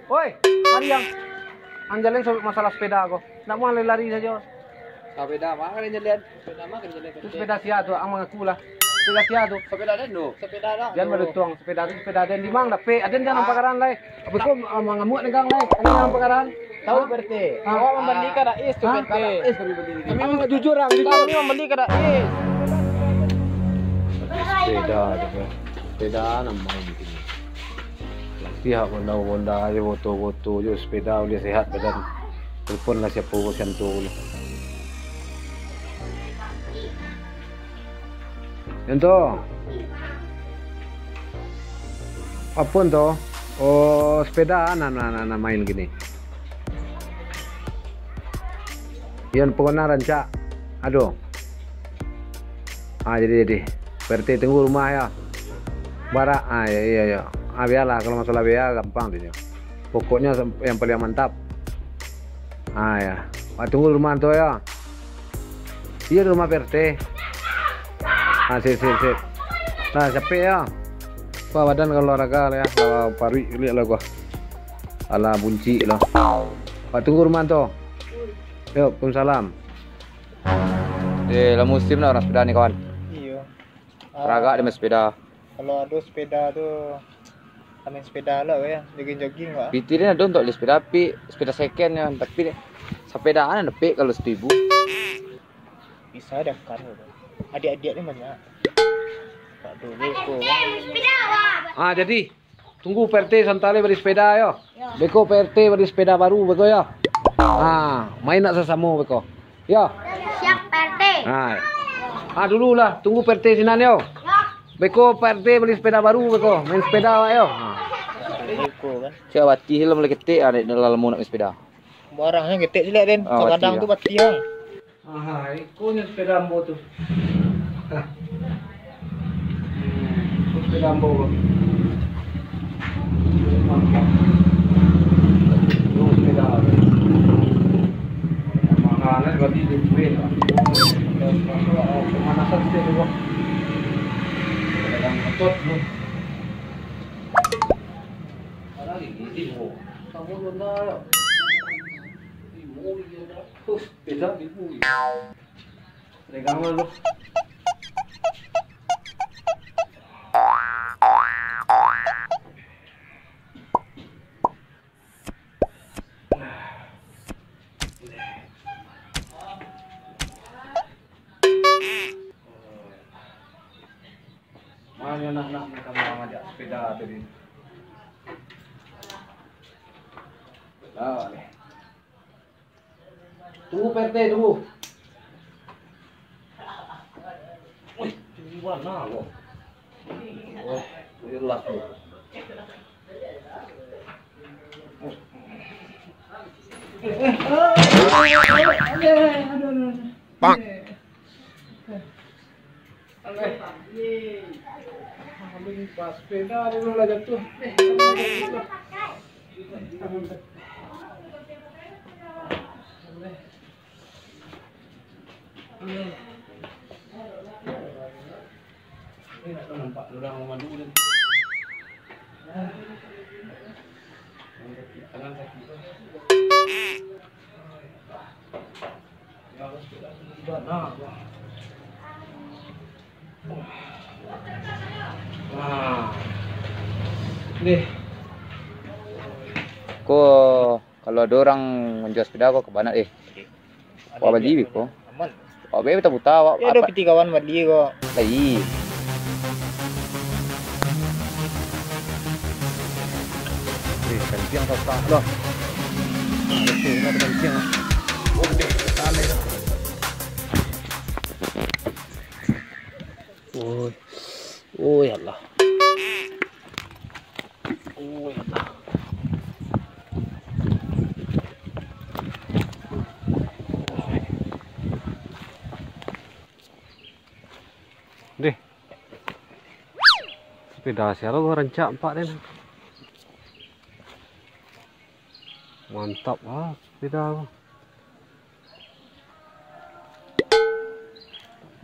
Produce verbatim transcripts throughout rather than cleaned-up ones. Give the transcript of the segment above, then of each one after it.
Oi, mari ang. Ang jaleh so-, masalah sepeda ko. Ndak mau lari-lari sajo. Sepeda mah kan jaleh. Sepeda mah kan jaleh. Tu sepeda sia tu, ang mangaku lah. Sepeda sia tu. Sepeda den tu. Sepeda dah. Jan badutuang, sepeda tu sepeda den di mang dapek. Aden jan nampakaran lai. Abih ko, ah, mangamuak dengan lai. Aden jan nampakaran. Tahu berarti. Ah, awak membandingkan ais tu, Hah? Berarti. Kada ais kami beli. Kami memang jujur, ang, jujur. Kami membeli kada ais. Sepeda tu, sepeda namanya gitu. Pihak Honda-Honda aja, foto-foto je, sepeda boleh sehat badan. Telepon lah siapa urusan tu boleh. Yang tu. Apa tu? Oh, sepeda, nah, nah, nah, nah, main gini. Yang pernah rancak. Aduh. Ah, jadi, jadi. P R T tunggu rumah ya. Barak. Ah, ya, ya, ya. Ah, biarlah kalau masalah biaya gampang tu nyo. Pokoknya sem-, yang paling mantap. Ah, ya. Ah, tunggu rumah tu ya. Iya, di rumah P R T. Ah, sip, sip, sip. Nah, capek ya. Wah, badan kalau olahraga lah ya. Lah paruik liak lah gua. Alah buncik lah. Ah, tunggu rumah tu. Yo, waalaikumsalam. Eh, lah musim lah urang sepeda ni, kawan. Iyo. Ragak dek main sepeda. Kalau ado sepeda tu, main sepeda lah, weh. Jogging-jogging lah. Pitih ni ado untuak bali sepeda, tapi sepeda second nyo, tapi sepeda an dapek kalau saribu. Bisa dah kan, weh. Adiak-adiak ni banyak. Tak dulu tu. Ah, jadi, Tunggu P R T santa lai bali sepeda yo. Yo. Beko P R T bali sepeda baru beko yo. Ha, main nak sasamo beko. Yo. Siap, P R T. Ha. Ah, dulu lah, tunggu P R T sinan yo. Yo. Beko P R T bali sepeda baru beko. Main sepeda awak yo. Ha. Beko kan. Cak batih lah mulai ketek ah, nek lah lamo nak main sepeda. Barang nyo ketek cilik den. Ah, kadang batih tu lah. Batih ang. Aha, iko nyo sepeda ambo tu. Hah. Hmm, iko sepeda ambo ko. Iko sepeda. Mahal lah, berarti duit lah. Pemanasan sikit dulu. Kadang macet tu. Ada lagi, Timo. Kamu belum tahu. Timo, iya dah. Hus, beda ibu. Pegang dulu. Mana anak-anak mereka mau ngajak sepeda tadi? Lah, ni. Tunggu, P R T, tunggu. Wih, tunggu bana lo. Wah, jelas lo. Pak. Aleh. Aleh, pas sepeda dulu lah jatuh. Aleh. Aleh. Ini nak nampak orang madu dan tangan sakit. Nah. Deh. Ko, kalau ado urang manjua sepeda ko, ka bana, eh. Wak bali beko. Aman. Wak be buta-buta, wak. Ya, ado apo? Piti kawan bali ko. Lai. Eh, kantiang sasak dah. Betul lah kantiang. Oh, deh, aneh dah. Oi. Oi, Allah. Oi, Allah. Deh. Sepeda sia lo rancak ampak den. Mantap ah sepeda ko.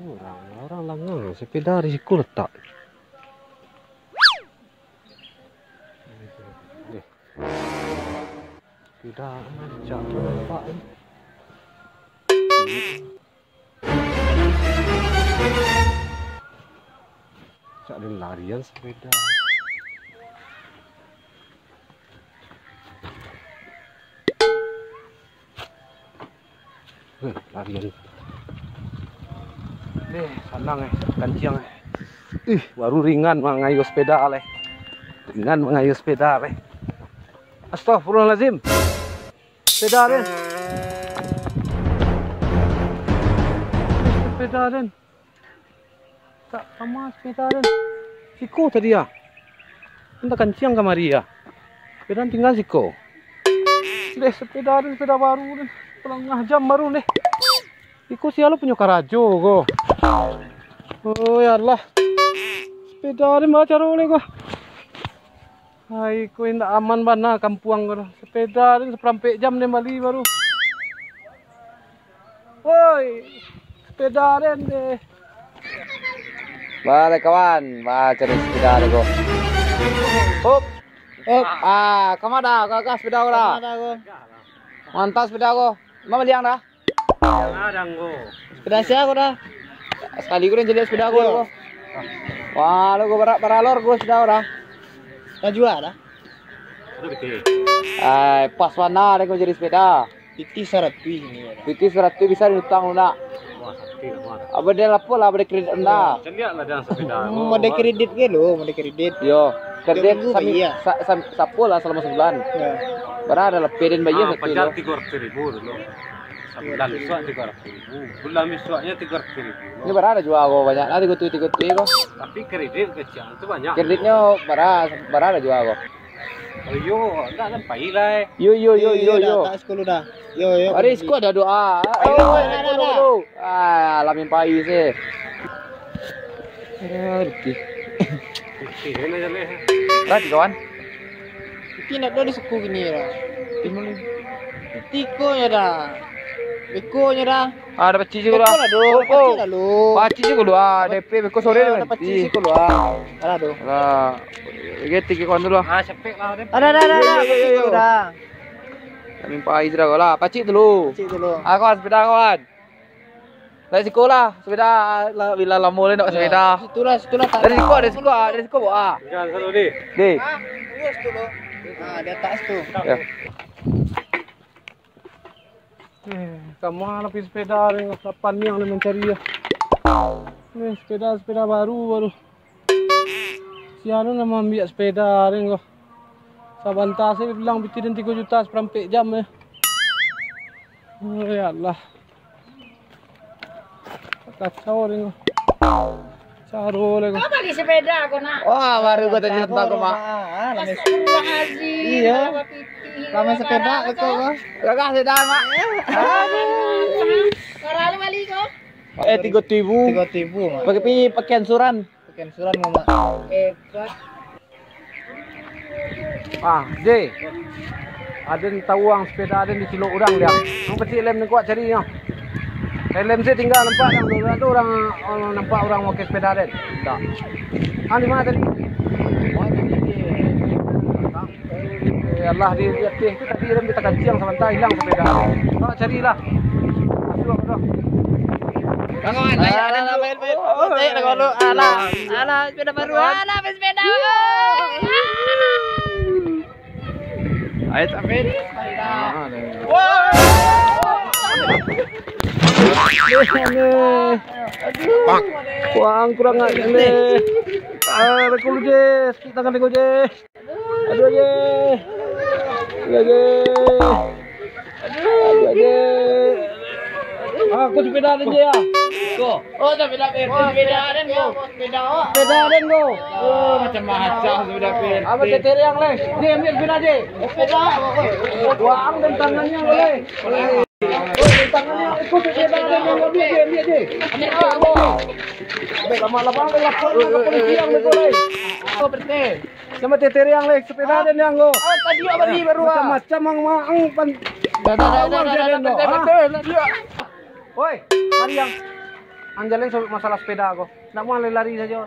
Urang, urang langang, sepeda di siko letak. Deh. Sudah, cak nampak ni. Cak den larian sepeda. Huh, larian. Deh, sanang eh, kanciang eh. Ih, baru ringan mangayo sepeda leh. Ringan mangayo sepeda leh. Astagfirullahalazim. Sepeda den. Sepeda den. Tak sama sepeda den. Siko tadi ah. Entah kanciang kamari ah. Sepeda tinggal siko. Deh, sepeda den, sepeda baru den. Setengah jam baru deh. Iko sia lo punyo karajo ko. Oh ya Allah. Sepeda den bacaro leh ko. Ai, ko indak aman bana kampuang ko tu. Sepeda den saparampek jam den bali baru. Woi, sepeda den deh. Bale kawan, ba cari sepeda den ko. Hop. Hop. Ah, kama dah? Gagah sepeda ko dah. Kama dah ko? Mantap sepeda ko. Ma bali ang dah? Kadang ko. Sepeda sia ko dah? Sakali ko den caliak sepeda ko. Iyo. Wah, lo ko bara-, baralor ko sepeda ko dah. Lah jua dah. Ai, pas bana den ko cari sepeda. Pitih saratuih ni. Pitih saratuih bisa diutang lu nak. Wah, sakti lah, wah. Abah den lapo lah, abah den kredit rendah. Caliak lah den sepeda. Hmm, ko. Mode kredit ke lo, mode kredit. Yo, kredit. Dua minggu sami-, bayia. Sa-, sam-, sapo lah salamo sabulan. Yo. Bara ado lapeh den bayia. Ah, satu pajar lo. Tigo ratuih ribu dulu. Sabulan isuak tigo ratuih ribu. Bulan isuaknyo tigo ratuih ribu. Ini bara ado jua ko, banyak lah tigo tuih, tigo tuih ko. Tapi kredit kecil tu banyak. Kreditnyo bara, bara ado jua ko. Oh, yo, ndak sampai lah eh. Yo, yo, yo, yo, yo. Dah, tak sepuluh dah. Yo, yo. Ari siko ado doa. Ayo, oh, dah, dah, dah. Ah, lamin pai sih. Ah, rezeki. Rezeki, mana jalan? Lah, di kawan. Iti nak dah di suku gini dah. Timun ni. Tiko nya dah. Beko nya dah. Ah, ado pacik siko lah. Beko lah, doh. Oh, pacik lah, doh. Pacik siko lah. Ah, D P beko sore. Ado nanti. Pacik siko lah. Alah, doh. Alah. Oke, tiga kawan dulu lah. Ah, sepek lah, Dep. Ada, ada, ada, ada. Yo, yo, yo, yo. Pacik siko dah. Kami pai sudah lah. Pacik dulu. Pacik dulu. Ah, kawan, sepeda, kawan. Dari siko lah, sepeda lah, bila lamo lah nak sepeda. Situlah, situlah. Dari siko, dari siko, dari siko, ah. Jangan selalu, Dek. Dek. Ah, terus dulu. Ah, di atas tu. Ya. Eh, kama lah pi sepeda ni, lapan niang ni mancari yo. Ni sepeda, sepeda baru, baru. Sia lo nan maambiak sepeda ni ko. Sabanta se bilang pitih den tigo juta saparampek jam eh. Oh, ya Allah. Kacau ni ko. Caro lai ko. Kau bali sepeda ko, nak? Wah, baru ko tadi sentak ko, Mak. Astagfirullahaladzim. Iyo. Kalau bapitih, lamo sepeda ko, Mak. Gagah sepeda, Mak. Aduh. Bara lo bali ko? Eh, tigo ribu. Tigo ribu, Mak. Pakai pi-, pakai ansuran. Pakai ansuran, Mak. Hebat. Ah, J. Aden tahu ang sepeda aden dicilok urang, Liang. Ang pacik lem ni kuat cari nyo. Lem se tingga nampak, Liang. Ado urang, urang nampak urang makai sepeda aden? Ndak. Ang di ma tadi? Eh, alah, di, di ateh tu tadi aden bi takanciang sabanta, ilang sepeda aden. Kau carilah. Masuk aku tu. Bangun, ayo, ayo, ayo, ayo, ayo, ayo, ayo, ayo, alah, alah, sepeda baru, alah, sepeda baru. Ayo, Taufik. Wah. Wah, kurang ajar ni. Ah, rekul je, sakik tangan rekul je. Aduh, aje. Aduh, aje. Aduh, aje. Ah, aku sepeda aden je ya. Ko. Oh, sepeda P R T, sepeda aden ko. Sepeda awak. Sepeda aden ko. Oh, macam-macam sepeda P R T. Apa teteriang leh? Dia ambil sepeda je. Sepeda. Wah, ang dan tangannya boleh. Tangannya ikut sepeda aden yang ambil je, ambil je. Ambil je. Lama-lama ang lapor, lapor polisi yang betul, eh. Apa, P R T? Sama teteriang leh, sepeda aden yang go. Ah, tadi awak bali baru, ah. Macam-macam ang, ang pan-, dah, dah, dah, dah, dah, dah, dah, dah, dah, dah. Woi, mari ang. Ang jalan so-, masalah sepeda ko. Nak mau lari-lari saja.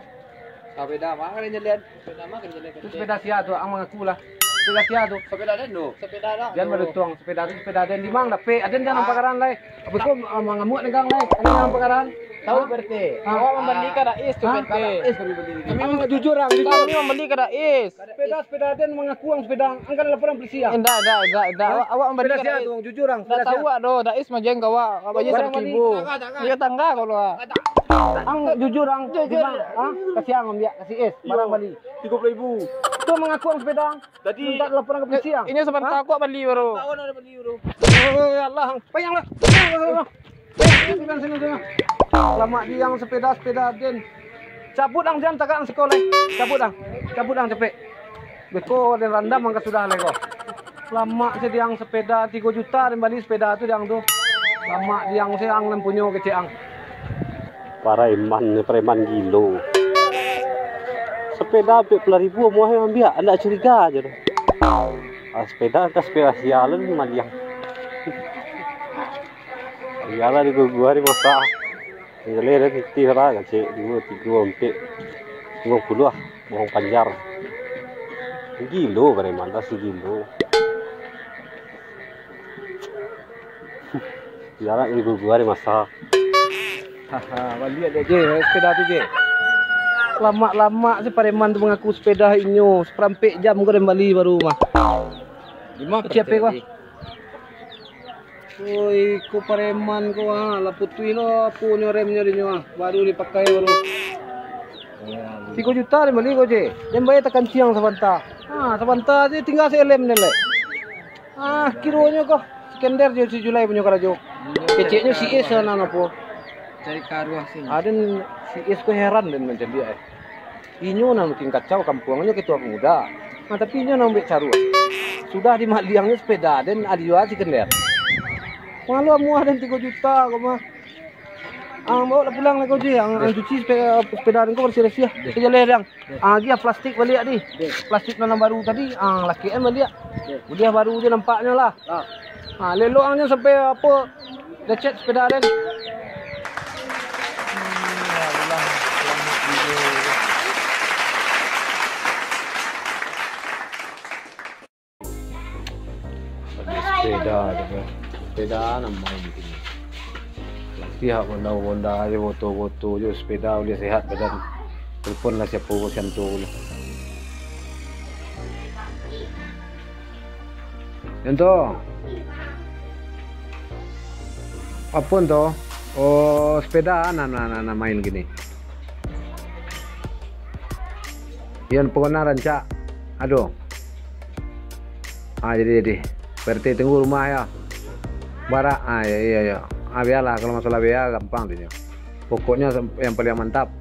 Sepeda mah kan jalan. Sepeda mah kan jalan. Itu sepeda sia tu, ang mangaku lah. Sepeda sia tu. Sepeda den tu. Sepeda dah. Jan balutuang, sepeda tu, sepeda den. Di mang dapek? Aden jan nampakaran lai. Abih ko, ah, mangamuak den kang lai. Aden jan nampakaran. Tahu berarti. Ah. Awak mambali ka Dais tu, ah, berarti. Ka Dais kami bali. Kami jujur, ang, jujur. Kami mambali ka Dais. Sepeda, sepeda den mangaku ang sepeda ang. Ang kan laporan polisi, ang. Indak, indak, indak, indak. Hah? Awak, awak mambali ka Dais. Sepeda sia tu, ang jujur, ang. Indak tahu, ang, doh. Dais majen ka awak. Awak je barang satu bali. Ribu. Iyo, tangga kalau, ah. Ang jujur, ang. Jujur. Di mang? Hah? Kasi ang ambiak, kasi es. Iyo. Barang bali. Tigo puluah ribu. Tu mangaku ang sepeda ang. Jadi, minta laporan ka polisi, ang. Inyo sabanta, hah? Aku bali baru. Kawan ada bali baru. Oh, ya Allah, ang. Payang lah. Payang, payang, payang. Payang, payang, sini, sini. Lamak di ang sepeda, sepeda den. Cabut ang, jan tagak ang siko lai. Cabut ang. Cabut ang capek. Beko den randam ang ka sudah lai ko. Lamak se di ang sepeda tigo juta, den bali sepeda tu di ang tu. Lamak di ang se, ang nan punyo kecek ang. Pareman, pareman gilo. Sepeda ampek puluah ribu amuah ambiak, ndak curiga ajo tu. Ah, sepeda, antah sepeda sia lah ni maliang. Iyolah, digugua, dimasak. Jaleh dah titih lah, kacik, duo, tigo, ampek, limo puluah, bohong panjar. Gilo, preman lah, si gilo. Iyolah, digugua, dimasak. Haha, baliak dek je, sepeda tu je. Lamak-lamak si pareman tu mangaku sepeda inyo, saparampek jam ko den bali baru mah. Di ma kecek ape ko? Oi, ko pareman ko, ah, lah putuih lo, apo nyo remnyo dinyo, ah, baru dipakai baru. Tigo juta den bali ko je. Den bayar takanciang sabanta. Ah, sabanta je tingga saelem den lai. Ah, kironyo ko si Kender jo si Julai punyo karajo. Keceknyo si Es nan apo. Cari karuah sini. Ah, den si Es ko heran den mancaliak, eh. Inyo nan bikin kacau kampuang, inyo ketua pemuda. Nah, tapi inyo nan buek caruah. Sudah dimaliangnyo sepeda den, aliyua si Kender. Malu amuah den tigo juta ko mah. Ang bawa lah pulang lah ko je. Ang, ang cuci sepeda, sepeda den ko barasiah-rasiah. Ko jaleh dang. Ah, agiah plastik baliak di. Plastik nan baru tadi, ang lakekan baliak. Buliah baru je nampaknyo lah. Ah. Ah, lelok ang jan sampai apo, lecet sepeda den. Bali sepeda tu kan. Sepeda nan main tu. Latiah Honda-Honda ajo, moto-moto jo, sepeda buliah sehat badan. Telepon lah siapo ko sianto ko. Contoh. Apo tu? Oh, sepeda nan, nan, nan, nan main kini. Yan pokoknya rancak. Aduh. Ah, jadi, jadi. P R T tunggu rumah ya. Barak. Ah, ya, iya, iya. Ah, biarlah kalau masalah biaya gampang tu nyo. Pokoknya sem-, yang paling mantap.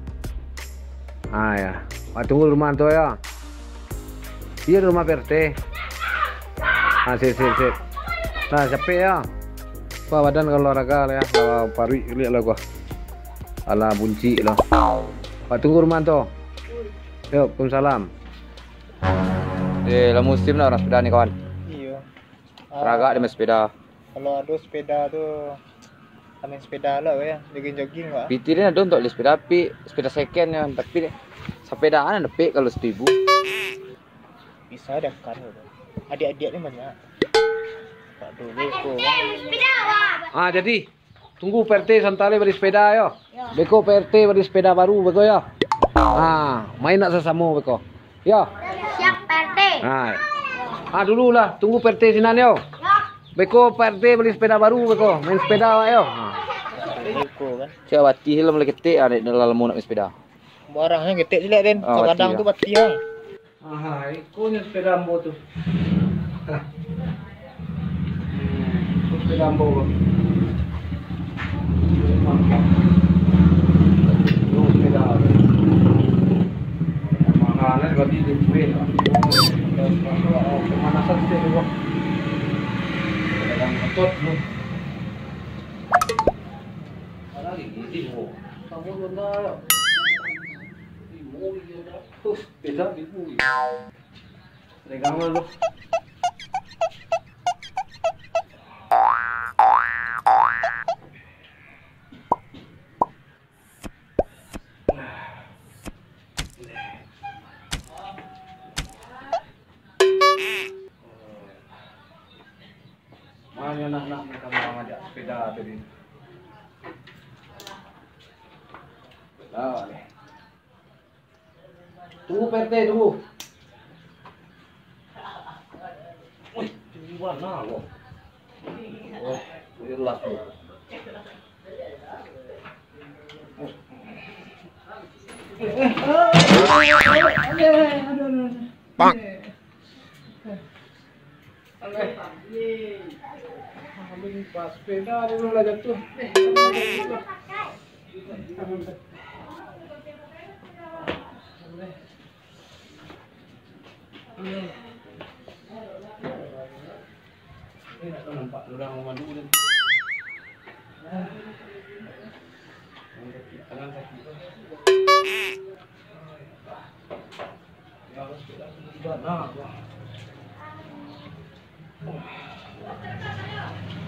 Ah, ya. Ah, tunggu rumah tu ya. Iya, di rumah P R T. Ah, sip, sip, sip. Nah, capek ya. Wah, badan kalau olahraga lah ya. Lah paruik liak lah gua. Alah buncik lah. Wah, tunggu rumah tu. Yo, waalaikumsalam. Eh, lah musim lah urang sepeda ni, kawan. Iyo. Ragak dek main sepeda. Kalau ado sepeda tu, main sepeda lah, weh. Jogging-jogging lah. Pitih den ado untuak bali sepeda, tapi sepeda second nyo, tapi sepeda an dapek kalau saribu. Bisa dah kan, gitu. Adiak-adiak ni banyak. Tak dulu tu. Ah, jadi. Tunggu P R T santa lai bali sepeda yo. Yo. Beko P R T bali sepeda baru beko yo. Ha, main nak sasamo beko. Yo. Siap, P R T. Ha. Ha, dulu lah, tunggu P R T sinan yo. Yo. Beko P R T bali sepeda baru beko. Main sepeda awak yo. Ha. Beko kan. Cak batih lah mulai ketek, ah, dek lah lamo nak main sepeda. Barang nyo ketek cilik den. Ah, kadang batih tu lah. Batih ah. Aha, iko nyo sepeda ambo tu. Hah. Iko sepeda ambo ko. Iko sepeda. Mahal lah, bagi duit lah. Pemanasan sikit dulu. Kadang otot dulu. Ada lagi, ini, oh. Kamu belum tahu. Ini, oh, iya, dah. Terus, beda, ini, oh, iya. Dari kamar lu. Hanyo nak-nak ka maajak sepeda tadi. Lah, leh. Tunggu, P R T, tunggu. Wih, tunggu bana ko. Wah, jelas tu. Pak. Sepeda dia lah jatuh. Eh, tak nampak urang madu tu. Tangan sakit.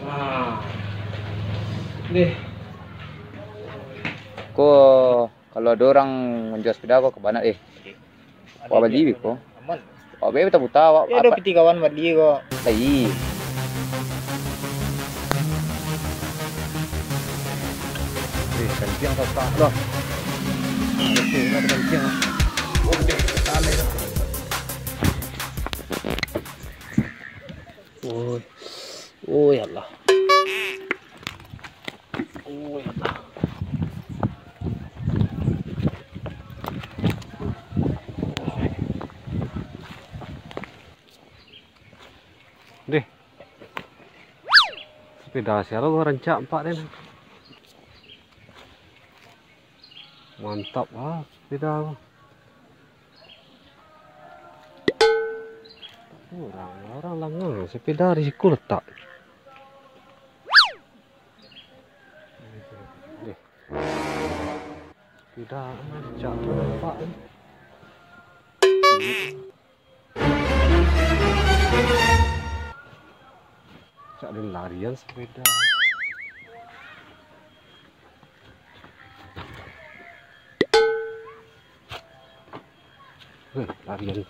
Nah. Deh. Ko, kalau ada orang menjual sepeda ko, ka bana, eh. Wak bali beko. Aman. Wak be buta-buta, wak. Ya, ada apa? Piti kawan bali ko. Lai. Eh, kancing sasak dah. Oke, nak kancing. Oke, aneh dah. Oi. Oi, Allah. Oi, Allah. Deh. Sepeda sia lo rancak empat den. Mantap ah, sepeda ko. Urang, urang langang, sepeda di siko letak. Sepeda rancak nampak ni. Cak den larian sepeda. Heh, larian.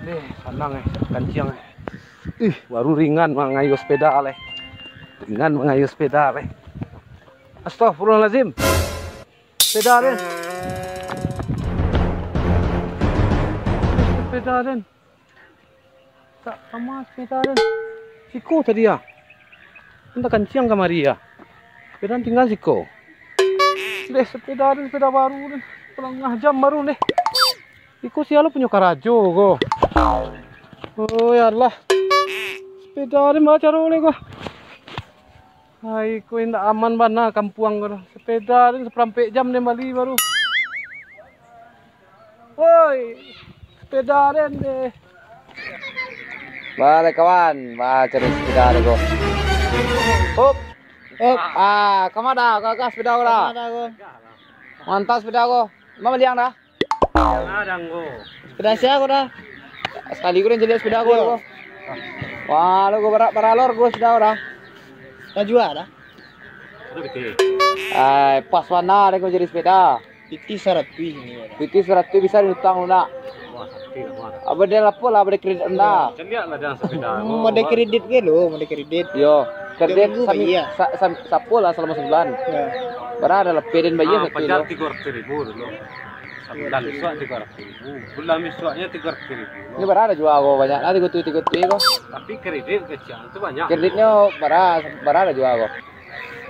Deh, sanang eh, kancing eh. Ih, baru ringan mangayuh sepeda leh. Ringan mangayuh sepeda leh. Astagfirullahalazim. Sepeda den. Sepeda den. Tak sama sepeda den. Siko tadi ya. Entah kancing kamari ya. Sepeda tinggal siko. Deh, sepeda den, sepeda baru den. Setengah jam baru deh. Iko sia lo punyo karajo ko. Oh ya Allah. Sepeda den baa caro leh ko. Ai, ko indak aman bana kampuang ko. Sepeda den saparampek jam den bali baru. Woi, sepeda den deh. Baa lai kawan, baa caro sepeda den ko. Hop. Hop. Ah, kama dah, gagah sepeda ko dah. Mantap sepeda ko. Ma balian dah? Kadang ko. Sepeda sia ko dah? Sakali ko den caliak sepeda ko. Iyo. Wah, lo ko bara-, bara lo hargo sepeda ko dah? Tajua dah. Ai, pas bana den ko cari sepeda. Piti saratuih ni. Piti saratuih bisa diutang lu nak. Wah, sakti lah, wah. Apo den lapor lah, apo den kredit anda? Caliak lah den sepeda. Hmm, apo den kredit ge lo, apo den kredit. Yo, kredit. Tiok minggu sami-, bayia. Sa-, sam-, sapo lah salamo sabulan. Yo. Bara ado lapeh den bayia. Ah, satu pajar lo. Tigo ratuih ribu dulu. Sabulan bisuak tigo ratuih ribu. Bulan bisuaknyo tigo ratuih ribu. Ini bara ado jua ko banyak lah, tigo ratuih, tigo ratuih ko. Tapi kredit kecil tu banyak. Kreditnyo bara, bara ado jua ko.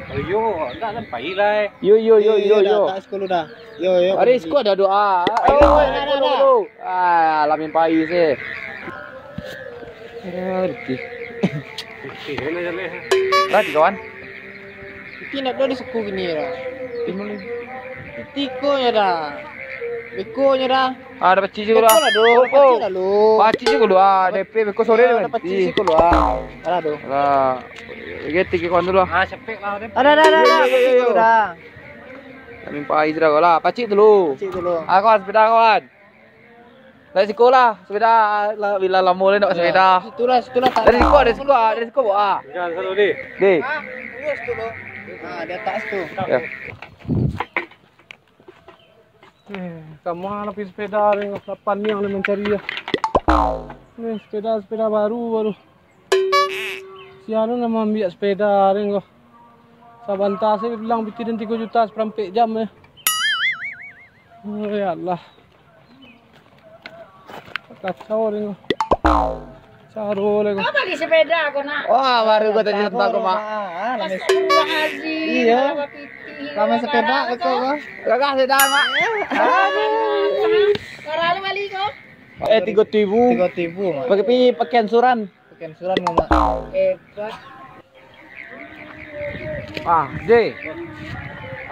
Oh, yo, ndak sampai lah, eh. Yo, yo, yo, yo, yo. Dah, tak sekolah dah. Yo, yo. Hari sekolah dah doa. Ayo, oh, dah, dah, dah, dah. Ah, lamin pai sih. Ah, letih. Letih, mana jalan? Tadi, kawan. Iti nak dua di suku gini lah. Iti ko nya dah. Beko nya dah. Ah, dah pacik juo lah. Beko lah, doh. Oh, pacik lah, lo. Pacik juo lah. Ah, D P beko sore dah, dah pacik nanti. Siko lah. Alah, doh. Alah. Oke, tiga kawan dulu lah. Ah, sepek lah, deh. Ada, ada, ada, ada. Yo, yo, yo, yo. Pacik tu dah. Kami Pak Izra lah. Pacik dulu. Pacik dulu. Ah, kawan, sepeda, kawan. Dari siko lah, sepeda lah, bila lamo ni nak sepeda. Situlah, situlah tak. Dari siko, dari siko, ah, dari siko, ah. Jangan selalu, deh. Deh. Ah, iya, situ, lo. Ah, di atas tu. Ya. Eh, kama lah pai sepeda ni, lapan ni nan mancari ya. Ni sepeda, sepeda baru, baru. Sia tu nan maambiak sepeda den ko. Sabanta se bilang pitih den tigo juta saparampek jam, eh. Oh, ya Allah. Kacau den ko. Caro lai ko. Kau bali sepeda ko, nak? Wah, baru ko tadi nonton ko, Mak. Astagfirullahaladzim. Iya. Kalau sepeda ko, Mak. Gagah sepeda, Mak. Aduh. Bara bali ko? Eh, tigo ribu. Tigo ribu, Mak. Pakai pi-, pakai ansuran. Pakai ansuran, Mak. Hebat. Ah, J.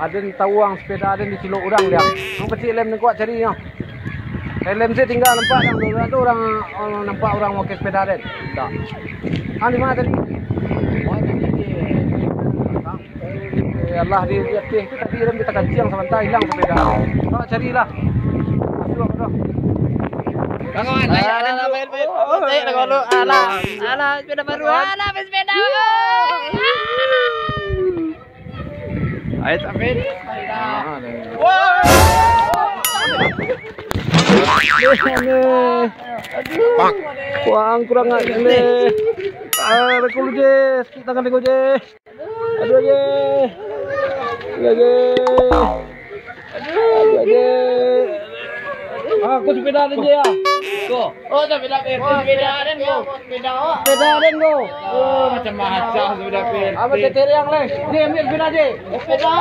Aden tau ang sepeda aden disilok urang, Liang. Ang pacik lem ni kuat cari nyo. Eh, lem se tingga nampak dang tu. Ado urang, oh, nampak urang makai sepeda aden? Ndak. Ang di ma tadi? Oh, tadi di Eh, alah, di, di ateh tu tadi, den bi takanciang sabanta, ilang sepeda. Kau carilah. Masuk apa tu? Bangun, alah, alah, alah, main, main. Oh, naik lah kau tu. Alah, alah, sepeda baru. Alah, main sepeda baru. Ayo, tak main. Ah, dah. Wah! Wah, ang kurang ajar, leh. Ah, rekul je, sakik tangan rekul je. Aduh, aje. Aduh, aje. Aduh, aje. Ah, aku sepeda aden je, ya. Ko. Oh, sepeda, eh, sepeda aden ko. Sepeda, oh. Sepeda aden ko. Oh, macam-macam sepeda P L T. Apa teteriang, leh? Ni, ambil sepeda je. Sepeda.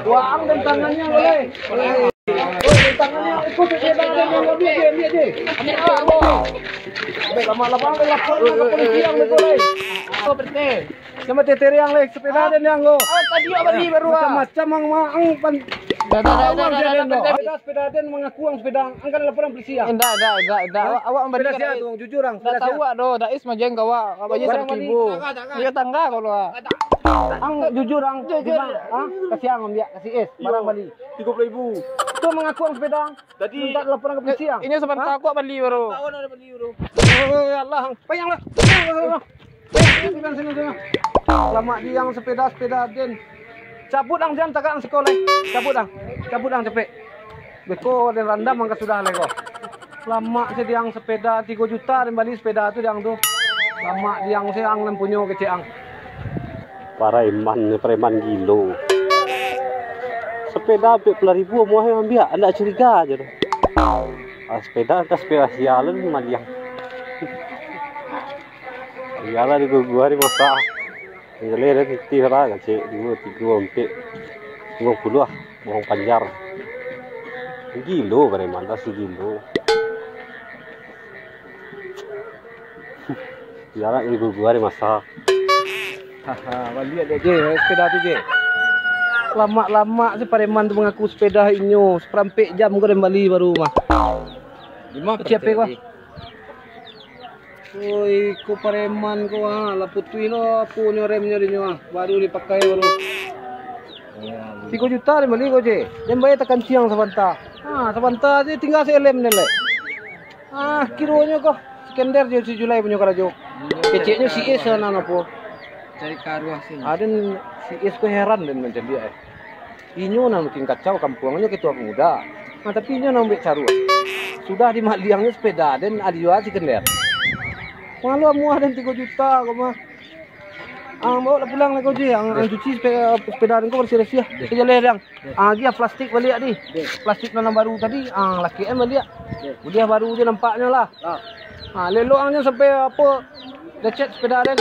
Wah, ang dan tangannya, leh. Oh, dan tangannya, ikut sepeda aden yang ambil je, ambil je. Ambil, ambil. Lama-lama, leh, lapor ke polisi yang betul, leh. Apa, P T? Sama teteriang, leh, sepeda aden yang ko. Ah, tadi awak bali baru, ah. Macam-macam ang, ang pan-, Dah, dah, dah, dah, dah, dah, dah, dah. Sepeda, sepeda aden mangaku ang sepeda ang. Ang kan laporan polisi, ah. Indak, indak, indak, indak. Hah? Awak, awak sepeda sia tu, jujur ang, sepeda sia. Tahu awak doh, Dais majeng ka awak. Awak je sarakibu. Iyo, tangga ko lo, ah. Ang jujur ang. Jujur. Di ma-, ah, kasih ang ambiak, kasih es, barang bali. Tigo puluah ribu. Tu mangaku ang sepeda ang. Tadi minta laporan ke polisi, ang. Inyo sabanta ko bali baru. Tahu ada bali baru. Oh, ya Allah, ang. Payang lah. Payang lah. Lamak diang sepeda, sepeda aden. Cabut ang, jan tagak ang siko lai. Cabut ang. Cabut ang capek. Beko den randam ang ka sudah lai ko. Lamak se diang sepeda tigo juta den bali sepeda tu diang tu. Lamak diang se ang nan punyo kecek ang. Pareman, pareman gilo. Sepeda ampek puluah ribu amuah ambiak, ndak curiga je tu. Ah, sepeda atas sepeda sialan maliang. Iyolah, digugua di masa. Ngeleh dah titih lah, kacik, duo, tigo, ampek, limo puluah lah, urang panjar. Gilo, preman dah si gilo. Iyolah, digugua di masa. Haha, baliak dek je, sepeda tu je. Lamak-lamak si pareman tu mangaku sepeda inyo, saparampek jam ko den bali baru mah. Di ma Kecil P K? Oi, ko pareman ko, ah, lah putuih lo, apo nyo remnyo dinyo, ah, baru dipakai baru. Tigo juta den bali ko je. Den bayar takanciang sabanta. Ah, sabanta je tingga saelem den lek. Ah, kironyo ko si Kender jo si Julai punyo karajo. Keceknyo si Is nan apo. Cari karuah sini. Ah, den si Is ko heran den mancaliak, eh. Inyo nan bikin kacau kampuang, inyo ketua pemuda. Nah, tapi inyo nan buek caruah. Sudah dimaliangnyo sepeda den, ado juo si Kender. Malu amuah den tigo juta ko mah. Ang bawa lah pulang lah ko je. Ang, ang cuci sepe-, sepeda den ko barasiah-rasiah. Deh. Sajo leh, Dang. Deh. Ah, agiah plastik baliak di. Deh. Plastik nan baru tadi, ang lakekan baliak. Deh. Buliah baru je nampaknyo lah. Ah. Ah, lelok ang nyo sampai apo, lecet sepeda den.